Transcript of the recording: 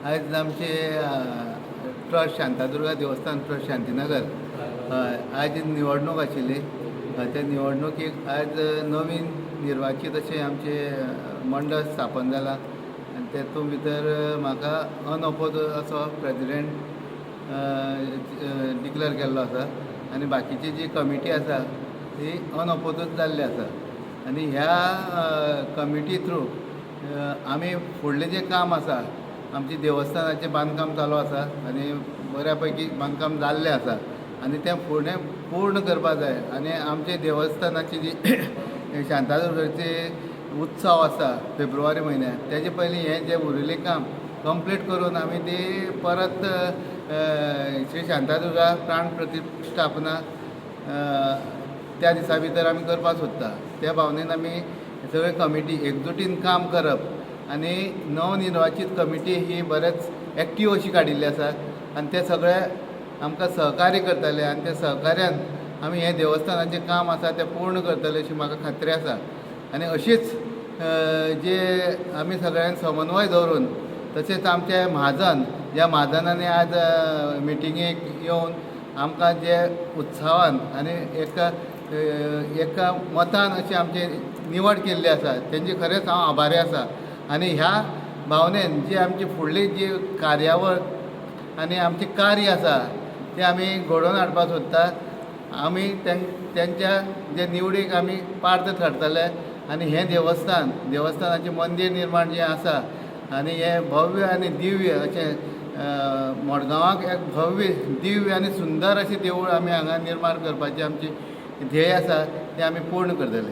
आयज आमचे ट्रस्ट, शांतादुर्गा देवस्थान ट्रस्ट, शांतीनगर, हय, आयज निवडणूक आशिल्ली. त्या निवडणुकीक आयज नवीन निर्वाचीत अशें आमचे मंडळ स्थापन जालां आनी तेतून भितर म्हाका अनओपोज असो प्रेजिडेंट डिक्लेर केल्लो आसा आनी बाकीची जी कमिटी आसा ती अनओपोजूच जाल्ली आसा. आनी ह्या कमिटी थ्रू आमी फुडलें जें काम आसा, आमचें देवस्थानाचें बांदकाम चालू आसा आनी बऱ्या पैकी बांदकाम जाल्लें आसा आनी तें फुडें पूर्ण करपा जाय. आनी आमचे देवस्थानाची जी शांतादुर्गाची उत्सव आसा फेब्रुवारी म्हयन्याक, तेजे पयलीं हें जें उरिल्लें काम कंप्लीट करून आमी ती परत श्री शांतादुर्गा प्राण प्रतिश्ठापना त्या दिसा भितर आमी करपाक सोदता. त्या भावनेन आमी सगळे कमिटी एकजुटीन काम करप आनी नवनिर्वाचीत कमिटी ही बरेच एक्टीव अशी काडिल्ली आसा आनी ते सगळे आमकां सहकार्य करतले आनी त्या सहकार्यान आमी हें देवस्थानाचें काम आसा तें पूर्ण करतले अशी म्हाका खात्री आसा. आनी अशीच जे आमी सगळ्यांनी समन्वय दवरून, तशेंच आमचे म्हाजन, ज्या म्हाजनांनी आज मिटिंगेक येवन आमकां जे उत्साहान आनी एका एका मतान अशी आमची निवड केल्ली आसा, तेंची खरेंच हांव आभारी आसा. आनी ह्या भावनेन जी आमची फुडली जी कार्यावळ आनी आमचें कार्य आसा तें आमी घडोवन हाडपाक सोदता. आमी तेंच्या जे निवडीक आमी पात्र थारतले आनी हें देवस्थान, देवस्थानाचें मंदीर निर्माण जें आसा आनी हें भव्य आनी दिव्य अशें मडगांवाक एक भव्य, दिव्य आनी सुंदर अशें देवूळ आमी हांगा निर्माण करपाचें आमची ध्येय आसा, तें आमी पूर्ण करतले.